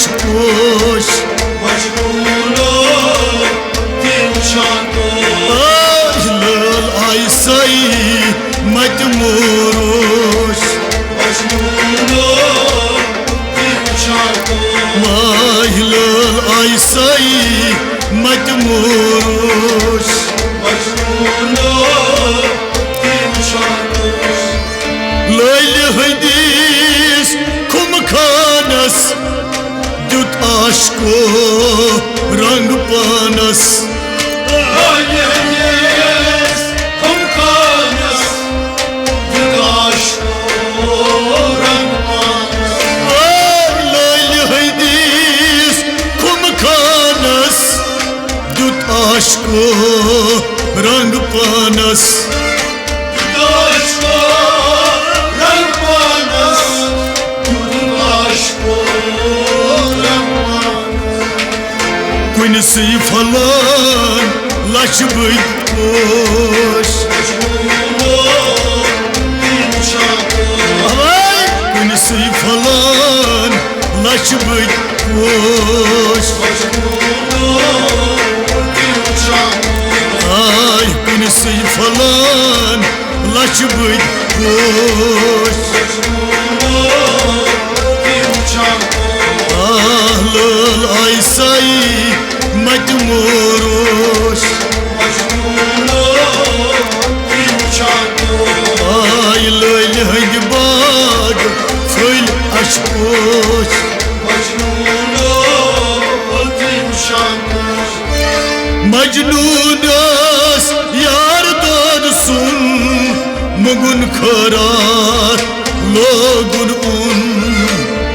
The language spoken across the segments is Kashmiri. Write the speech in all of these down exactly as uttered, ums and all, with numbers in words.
پوش۔ مجنونو، تِم چھا پوش؟ آے لٲل آیہِ سَے مَتہِ موروش۔ مجنونو، تِم چھا پوش؟ آے لٲل آیہِ سَے مَتہِ موروش۔ مجنونو، تِم چھا پوش؟ لٲلہِ ہٕنٛدِس کھُمہٕ خانس دیُت عاشقو رنگ پانس۔ لٲلہِ ہٕنٛدِس کھُمہٕ خانس دیُت عاشقو رنگ پانس۔ آے لٲلہِ ہٕنٛدِس کھُمہٕ خانس دیُت عاشقو رنگ پانس۔ دیُت عاشقو رنگ پانس، دیُت عاشقو رنگ پانس۔ کُنہِ سٕے پھۄلان لچھِ بٔدۍ پوش۔ مجنونو، تِم چھا پوش؟ اوے، کُنہِ سٕے پھۄلان لچھِ بٔدۍ پوش۔ مجنونو، تِم چھا پوش؟ آے کُنہِ سٕے پھۄلان لچھِ بٔدۍ پوش۔ مجنونو، تِم چھا پوش؟ آہ لٲل آیہِ سَے مَتہِ موروش۔ مجنونو، تِم چھا پوش؟ آے لٲلہِ ہٕنٛدِ باغ پھٔلۍ اَچھِ پوش۔ مجنونو، تِم چھا پوش؟ مجنونس یار دود سُنٛد مۄنٛگُن خٲراتھ لوگُن اوٚن۔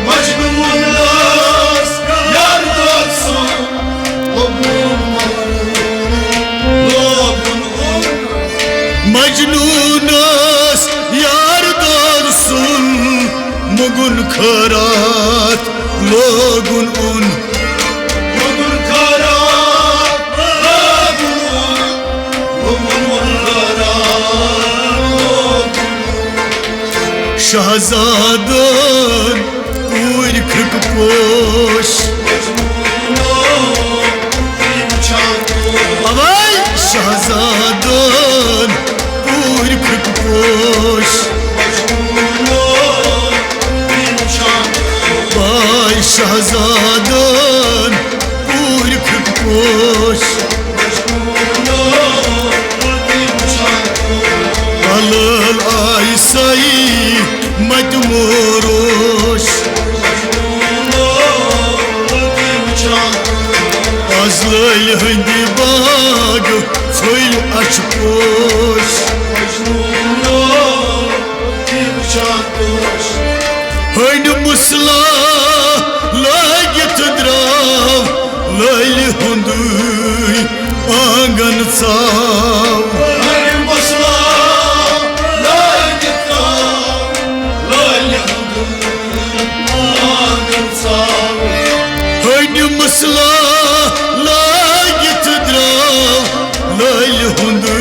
مجنونس یار دود سُنٛد مۄنٛگُن لوگُن اوٚن۔ مجنونس یار دود سُنٛد مۄنٛگُن خٲراتھ لوگُن اوٚن۔ مۄنٛگُن خٲراتھ لوگُن اوٚن۔ مۄنٛگُن خٲراتھ لوگُن اوٚن۔ شہزادن پوٗرۍ کھرٛکہٕ پوش۔ اوے شہزادن پوٗرۍ کھرٛکہٕ پوش۔ آے شہزادن پوٗرۍ کھرٛکہٕ پوش۔ لٲل آیہِ سَے مَتہِ موروش۔ از لٲلہِ ہٕنٛدِ باغ پھٔلۍ اَچھِ پوش۔ ہنڈ مسلا لٲگِتھ درٛاو لٲلہِ ہُنٛدُے آنٛگن ژاو۔ ہنڈ مسلا لٲگِتھ درٛاو لٲلہِ ہُنٛدُے آنٛگن ژاو۔ ہنڈ مسلا لٲگِتھ درٛاو لٲلہِ ہُنٛدُے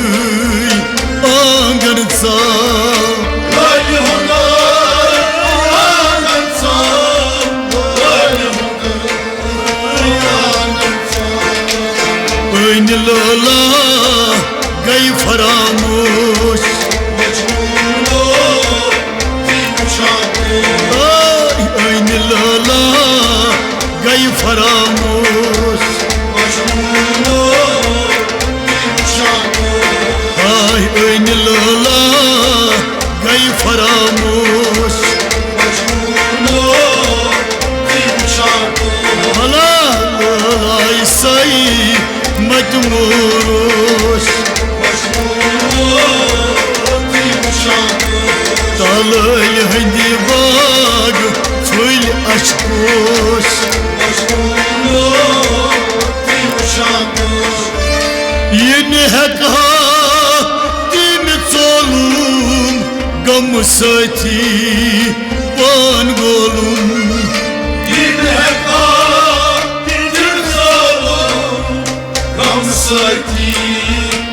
آنٛگن ژاو۔ لٲلہِ ہُنٛدُے آنٛگن ژاو۔ لٲلہِ ہُنٛدُے آنٛگن ژاو۔ أنۍ لٲلا گٔے فراموش۔ مجنونو، تِم چھا پوش؟ آے أنۍ لٲلا گٔے فراموش۔ مجنونو، تِم چھا پوش؟ آے أنۍ لٲلا گٔے فراموش۔ مجنونو، تِم چھا پوش؟ بھلا لٲلایہِ سَے مَتہِ موروش۔ مجنونو، تِم چھا پوش؟ تالٲلۍ ہٕنٛدِ باغ پھٔلۍ اَچھِ پوش۔ مجنونو، تِم چھا پوش؟ یہِ نہٕ ہٮ۪کہٕ ہا تٔمۍ ژولُن غمہٕ سۭتی پان گولُن۔ یہِ نہٕ ہٮ۪کہٕ ہا تٔمۍ ژولُن غمہٕ سۭتی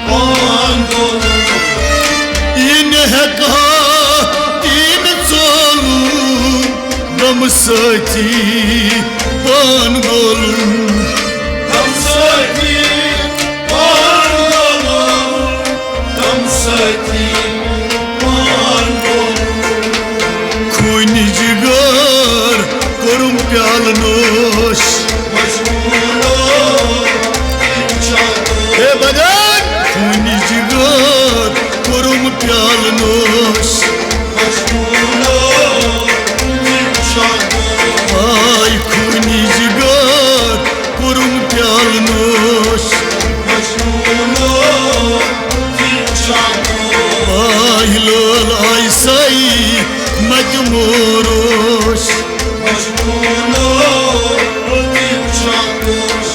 پان گولُن۔ یہِ نہٕ ہٮ۪کہٕ ہا تٔمۍ ژولُن ہمسٲتھی پان گولُن۔ ہمسٲتھی پان گولُن۔ ہمسٲتھی پان گولُن۔ خوٗنہِ جِگر کوٚرُم پیالہٕ نوش۔ مجنوٗنو دِل چھا دوش۔ ہے بدن! خوٗنہِ جِگر کوٚرُم پیالہٕ نوش۔ مجنوٗنو دِل چھا دوش۔ آے خوٗنہِ جِگر کوٚرُم پیالہٕ نوش۔ مجنوٗنو دِل چھا دوش۔ آے لٲل آے سَے مَتہِ موروش۔ مجنوٗنو دِل چھا دوش۔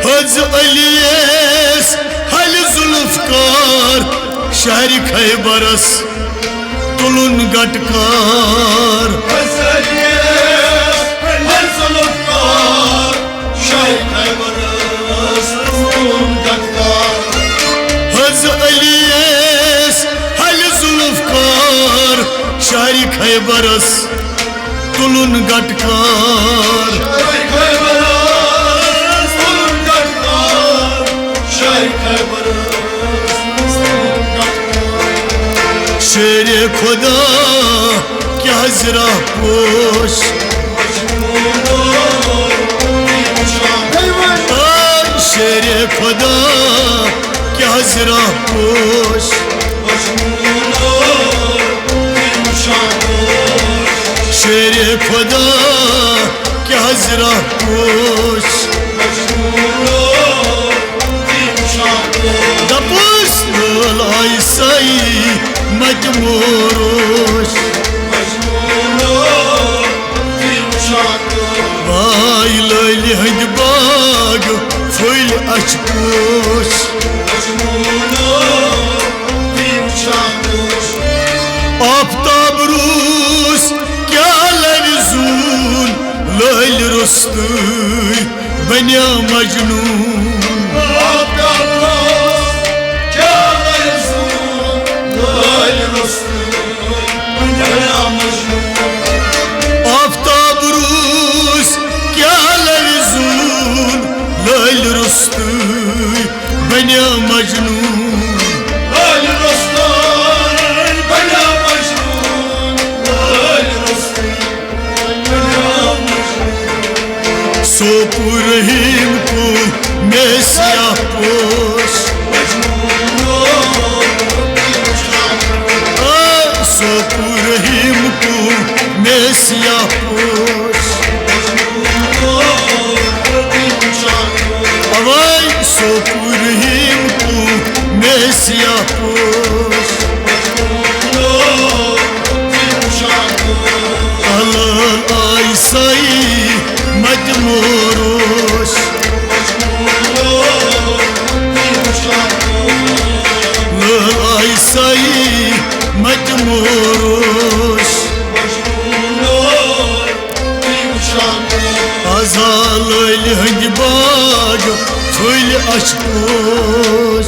حض علیس حل ذوالفقار شہرِ خیبرس تُلُن گٹکار۔ حض علیس حل ذوالفقار شہرِ خیبرس تُلُن گٹکار۔ حض علیس حل ذوالفقار شہرِ خیبرس تُلُن گٹکار۔ شہرِ خیبرس تُلُن گٹکار۔ شہرِ خیبرس تُلُن گٹکار۔ شیرِ خدا کیٛاہ زِرہ پوش۔ آ، شیرِ خدا کیٛاہ زِرہ پوش۔ شیرِ خدا کیٛاہ زِرہ پوش۔ دپُس لٲل آے سَے مَتہِ موروش۔ واے لٲلہِ ہٕنٛدۍ باغ پھٔلۍ اَچھِ پوش۔ آفتاب روٗس کیٛاہ لَرِ زوٗن، لٲلۍ روٚستُے بنیو مجنون۔ آفتاب روٗس کیٛاہ لَرِ زوٗن، لٲلۍ روٚستُے بنیو مجنون۔ آفتاب روٗس کیٛاہ لَرِ زوٗن، لٲلۍ روٚستُے بنیو مجنون۔ لٲلۍ روٚستُے بنیو مجنون، لٲلۍ روٚستُے۔ سوپور رحیم کو میں سیاہ پوش۔ آ، سوپور رحیم کو میں سیاہ پوش۔ اوے سوپور رحیم کو میں سیاہ پوش۔ لٲل آے سَے مَتہِ موروش۔ لٲل آے سَے مَتہِ موروش۔ آز آ لٲلہِ ہٕنٛدۍ باغ پھٔلۍ اَچھِ پوش۔